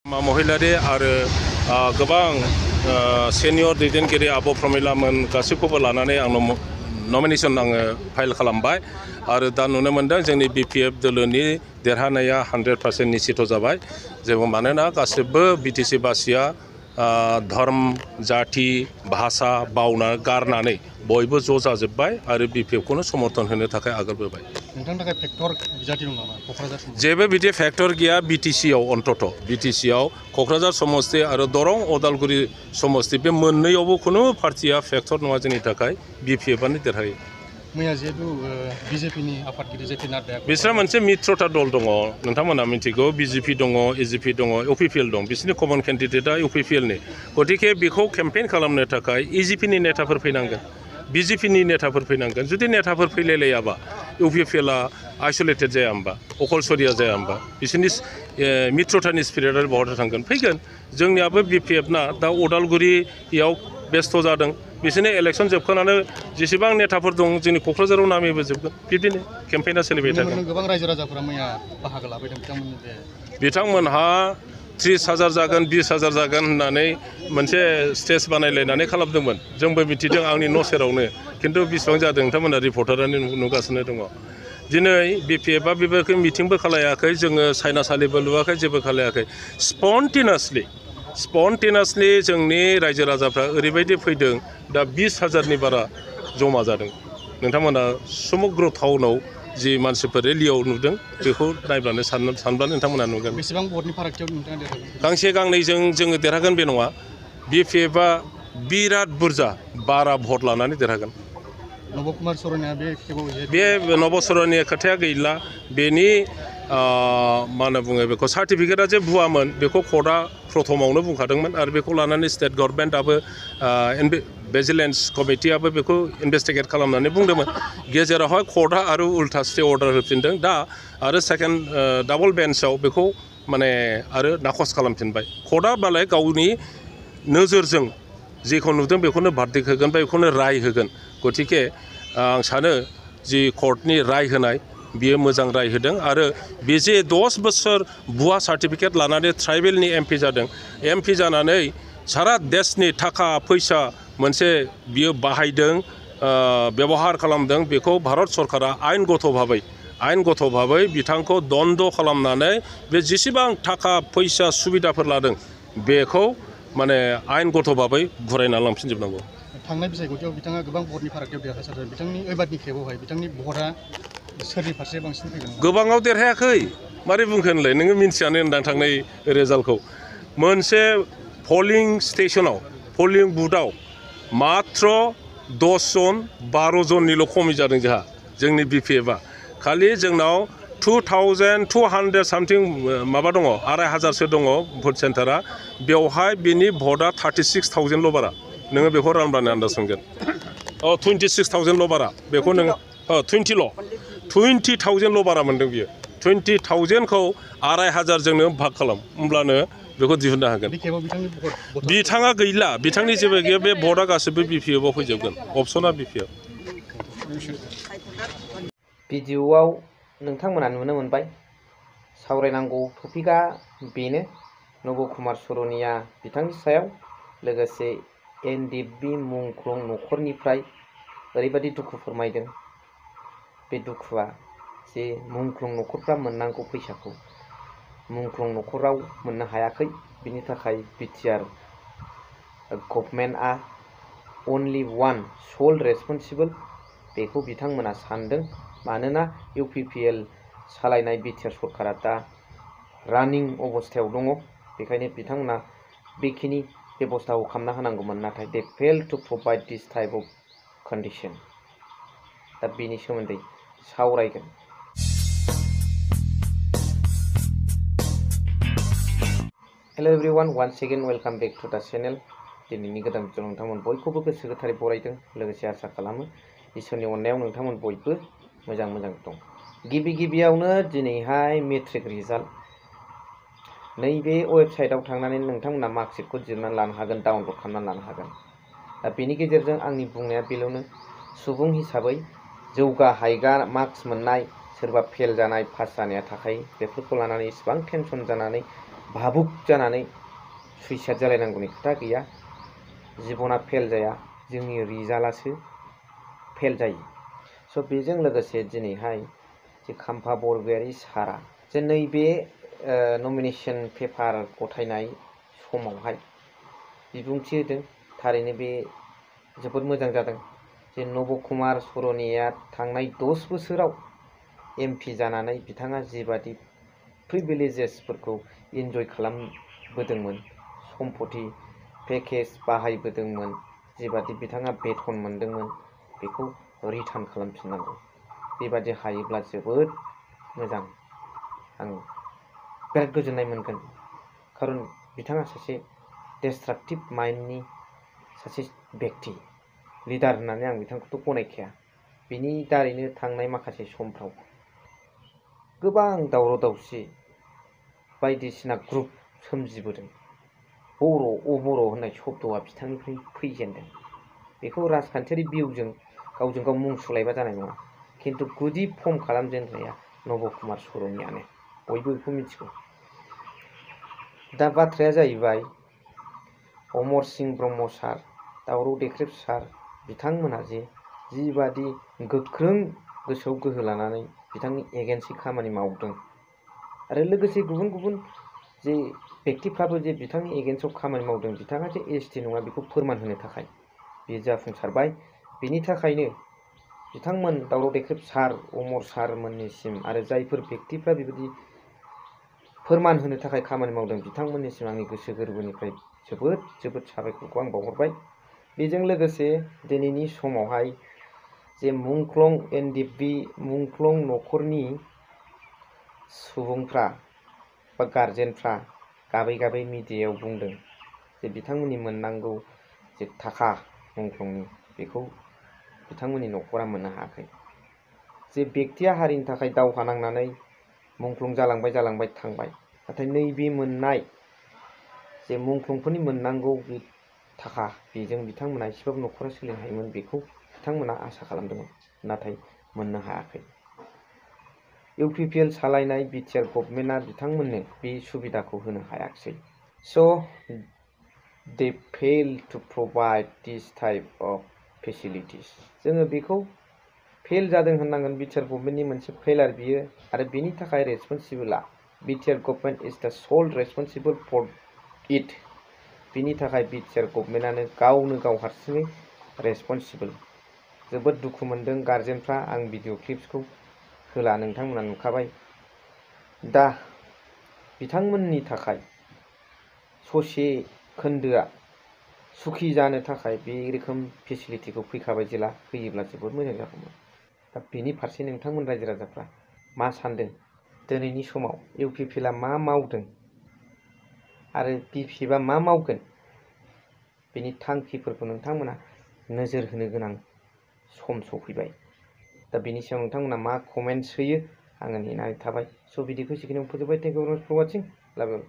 महिलारि आरो गोबां सेनियर दैदेनगिरि आब' प्रमिलामोन गासैखौबो लानानै आं नमिनेसन आङो फाइल खालामबाय आरो दा नुनो मोनदों जोंनि BPF दोलोनि देरहानाया 100% निश्चित जाबाय जेबो मानोना गासिबो BTC बासिया धर्म जाति भाषा बावना गारनानै बयबो ज' जाजोब्बाय आरो BPF खौनो समर्थन होनो थाखाय आगारबोबाय। नोंथांनि थाखाय फेक्टर बिजाथि दं नामा क'क्राझार समस्ति? जेबो बिदि फेक्टर गैया BTC आव अन्तत BTC आव क'क्राझार समस्ति आरो दरं अदालगुरि समस्ति बे मोननैयावबो खुनु पार्टिया फेक्टर नङा जोंनि थाखाय BPF आनो देरहायो। मैया जिहेतु BJP नि आफादगिरि जेपि नाड्डाया बिसोरा मोनसे मित्रता दल दङ नोंथांमोना मिथिगौ BJP दङ AGP दङ UPPL दं बिसोरनि कमन केन्डिडेटआ UPPL नि गतिके बेखौ केम्पेइन खालामनो थाखाय AGP नि नेताफोर फैनांगोन BJP नि नेताफोर फैनांगोन जुदि नेताफोर फैलायलायाबा UPPL आ आइसोलेटेड जाया होमबा अकलसरिया जाया होमबा बिसोरनि मित्रतानि स्पिरिटआ बहाथो थांगोन फैगोन जोंनियाबो BPF ना दा अदालगुरियाव बेस्थ' जादों बिसोरनि इलेक्सन जोबखानानै जेसेबां नेताफोर दं जोंनि क'क्राझाराव नामैबो जोबगोन बिदिनो केम्पेइना सोलिबाय थागोन। गोबां रायजो राजाफोरा मैया बाहागो लाफैदों बिथांमोनहा 30,000 जागोन 20,000 जागोन होननानै मोनसे स्टेज बानायलायनानै खालामदोंमोन जोंबो मिथिदों आंनि न' सेरावनो खिन्थु बेसेबां जादों नोंथांमोना रिपर्टारानो नुगासिनो दङ। दिनै BPF आ बेबायदि मिटिंबो खालायाखै जोङो साइनासालिबो लुवाखै जेबो खालायाखै स्पन्टेनियासलि जोंनि रायजो राजाफ्रा ओरैबायदि फैदों दा 20,000नि बारा जमा जादों नोंथांमोना समग्र टाउनाव जि मानसिफोर रेलियाव नुदों बेखौ नायब्लानो सानब्लानो नोंथांमोना नुगोन। बेसेबां भटनि फारागथियाव नोंथाङा देरहागोन? गांसे गांनैजों जोङो देरहागोन बे नङा BPF आ बिराद बुरजा 12 भट लानानै देरहागोन। नब कुमार सर'निया बे नब सर'निया खोथाया गैला बेनि मा होनना बुङो बेखौ सार्टिफिकेटआ जे भुवामोन बेखौ कर्टआ प्रथमावनो बुंखादोंमोन आरो बेखौ लानानै स्टेट गभर्नमेन्टआबो भिजिलेन्स कमिटियाबो बेखौ इनभेस्टिगेट खालामनानै बुंदोंमोन गेजेरावहाय कर्टआ आरो उल्था स्टे अर्डार होफिनदों दा आरो सेकेन्ड डाबल बेन्चआव बेखौ माने आरो नाखस खालामफिनबाय कर्टआ मालाय गावनि नोजोरजों जेखौ नुदों बेखौनो भार्डिक्ट होगोन बा बेखौनो राय होगोन गतिके आं सानो जि कर्टनि राय होनाय बियो मोजां राय होदों आरो बे जे 10 बोसोर भुवा सार्टिफिकेट लानानै ट्राइबेलनि MP जादों MP जानानै सारा देशनि थाखा फैसा मोनसे बियो बाहायदों व्यवहार खालामदों बेखौ भारत सरकारा आयेनगत भाबै बिथांखौ दन्द खालामनानै बे जेसेबां थाखा फैसा सुबिदाफोर लादों बेखौ माने आयेनगत भाबै घुरायना लांफिनजोबनांगौ। थांनाय बिसायख'थियाव बिथाङा गोबां भटनि फारागथियाव देरहासारदों बिथांनि एबारनि खेबावहाय बिथांनि भटआ सोरनि फारसे बांसिन फैगोन? गोबाङाव देरहायाखै मारै बुंखो होनलाय नोङो मिन्थियानो होनदां थांनाय रिजाल्टखौ मोनसे पलिं स्टेशनाव पलिं बुथआव मात्र 10 जन 12 जननिल' खमि जादों जोंनि BPF आ खालि जोंनाव 2,200 सामथिं माबा दङ 2,500 दङ भट सेन्टारा बेवहाय बिनि भटआ 36,000ल' बारा नोङो बेखौ रानब्लानो आन्दाज मोनगोन 26,000ल' बारा बेखौ नोङो 20,000ल' बारा मोनदों बियो 20,000खौ 2,500 जोंनो भाग खालाम होमब्लानो बेखौ दिहुननो हागोन। बिथाङा गैला बिथांनि जेबो गैया बे भटआ गासिबो BPF आव फैजोबगोन अपसना BPF। भिडिअ'आव नोंथांमोना नुनो मोनबाय सावरायनांगौ टपिकआ बेनो नब कुमार सर'निया बिथांनि सायाव लोगोसे NDB मुंख्लं न'खरनिफ्राय ओरैबायदि दुखु फोरमायदों बे दुखुआ जे मुंख्लं न'खरफ्रा मोननांगौ फैसाखौ मुंख्लं न'खराव मोननो हायाखै बिनि थाखाय BTR गभर्नमेन्टआ अनलि वान सल रेसपन्सिबल बेखौ बिथांमोना सानदों मानोना UPPL सालायनाय BTR सरकारा दा रानिं अबस्थायाव दङ बेखायनो बिथांमोना बेखिनि बेबस्थाखौ खालामना होनांगौमोन नाथाय they fail to provide this type of condition दा बेनि सोमोन्दै सावरायगोन। Hello everyone once again welcome back to the channel दिनैनि गोदान भिडिअ नोंथांमोन बयखौबो गोसो गोथारै बरायदों लोगोसे आसा खालामो इसोरनि अननायाव नोंथांमोन बयबो मोजां दं। गिबियावनो दिनैहाय मेट्रिक रिजाल्ट नैबे वेबसाइटआव थांनानै नोंथांमोना मार्कशीटखौ दिहुननानै लानो हागोन डाउनलड खालामनानै लानो हागोन दा बेनि गेजेरजों आंनि बुंनाया बेल'नो सुबुं हिसाबै जौगा हायगा मार्क्स मोननाय सोरबा फेल जानाय पास जानाया थाखाय बेफोरखौ लानानै इसेबां टेनसन जानानै भाबुक जानानै सुइसाइड जालायनांगौनि खोथा गैया। जिबना फेल जाया, जोंनि रिजाल्टआसो फेल जायो। स' बेजों लोगोसे दिनैहाय जे खाम्फा बरगयारी सारा जे नैबे नमिनेसन पेपार गथायनाय समावहाय बिबुंथि होदों। थारैनो बे जोबोद मोजां जादों जे नब कुमार सर'निया थांनाय 10 बोसोराव MP जानानै बिथाङा जिबादि प्रिभिलेजेसफोरखौ इन्जय खालामबोदोंमोन, सम्पति पेकेज बाहायबोदोंमोन, जिबादि बिथाङा बेथन मोनदोंमोन, बेखौ रिटार्न खालामफिननांगौ। बेबादि हायोब्ला जोबोद मोजां, आं बिराद गोजोननाय मोनगोन। खारन बिथाङा सासे डिस्ट्राक्टिभ माइन्डनि सासे व्यक्ति, लिडार होननानै आं बिथांखौथ' गनायखाया। बिनि दारैनो थांनाय माखासे समफ्राव गोबां दावराव दावसि बायदिसिना ग्रुप सोमजिबोदों। बर' होननाय शब्दआ बिथांनिफ्राय फैजेनदों। बेखौ राजखान्थियारि भिउजों गावजों गाव मुं सुलायबा जानाय नङा, खिन्थु गुदि फर्म खालामजेननाया नब कुमार सर'नियानो, बयबो बेखौ मिथिगौ। दा बाथ्राया जाहैबाय अमर सिंह ब्रह्म सार, दावराव देख्रेब सार, बिथांमोनहा जे जिबादि गोख्रों गोसोआव गोहो लानानै बिथांनि एगेन्स्टै खामानि मावदों, आरो लोगोसे गुबुन गुबुन जे व्यक्तिफ्राबो जे बिथांनि एगेन्स्टआव खामानि मावदों, बिथाङा जे ST नङा बेखौ फोरमान होनो थाखाय बेयो जाफुंसारबाय। बेनि थाखायनो बिथांमोन दावराव देख्रेब सार, अमर सारमोननिसिम आरो जायफोर व्यक्तिफ्रा बेबायदि फोरमान होनो थाखाय खामानि मावदों, बिथांमोननिसिम आंनि गोसो गोरबोनिफ्राय जोबोद जोबोद साबायखरखौ आं बावहरबाय। बेजों लोगोसे दिनैनि समावहाय जे मुंख्लं NDFB मुंख्लं न'खरनि सुबुंफ्रा बा गारजेनफ्रा गाबै गाबै मिडियायाव बुंदों जे बिथांमोननि मोननांगौ जे थाखा मुंख्लंनि, बेखौ बिथांमोननि न'खरा मोननो हायाखै। जे व्यक्तिया हारिनि थाखाय दावहा नांनानै मुंख्लं जालांबाय थांबाय, नाथाय नैबे मोननाय जे मुंख्लंफोरनि मोननांगौ बे थाखा, बेजों बिथांमोना एसेबाबो न'खरा सोलिनो हायोमोन, बेखौ बिथांमोना आसा खालामदोंमोन, नाथाय मोननो हायाखै। UPPL सालायनाय BTR गभर्नमेन्टआ बिथांमोननो बे सुबिदाखौ होनो हायाखिसै। स' they fail to provide this type of facilities। जोङो बेखौ फेल जादों होननांगोन, BTR गभर्नमेन्टनि मोनसे फेलार बियो, आरो बेनि थाखाय रेसपन्सिबोला BTR गभर्नमेन्ट इज द सल रेसपन्सिबल फर इट। बिनि थाखाय BTR गभर्नमेन्टआनो गावनो गाव हारसिङै रेसपन्सिबोल। जोबोद दुखु मोनदों गारजेनफ्रा, आं भिडिअ क्लिप्सखौ होला, नोंथांमोना नुखाबाय। दा बिथांमोननि थाखाय ससे खोन्दोआ सुखि जानो थाखाय बे रोखोम फेसिलिटिखौ फैखाबाय जेला, होयोब्ला जोबोद मोजां जागौमोन। दा बेनि फारसे नोंथांमोन रायजो राजाफ्रा मा सानदों? दिनैनि समाव UPPLआ मा मावदों आरो BPFआ मा मावगोन? बेनि थांखिफोरखौ नोंथांमोना नोजोर होनो गोनां सम सफैबाय। दा बेनि सायाव नोंथांमोना मा कमेन्ट्स होयो आङो नेनानै थाबाय। स' भिडिअखौ एसेखिनियावनो फोजोबबाय। थेंक इउ भेरि माच फर वाचिं। लाभ इउ।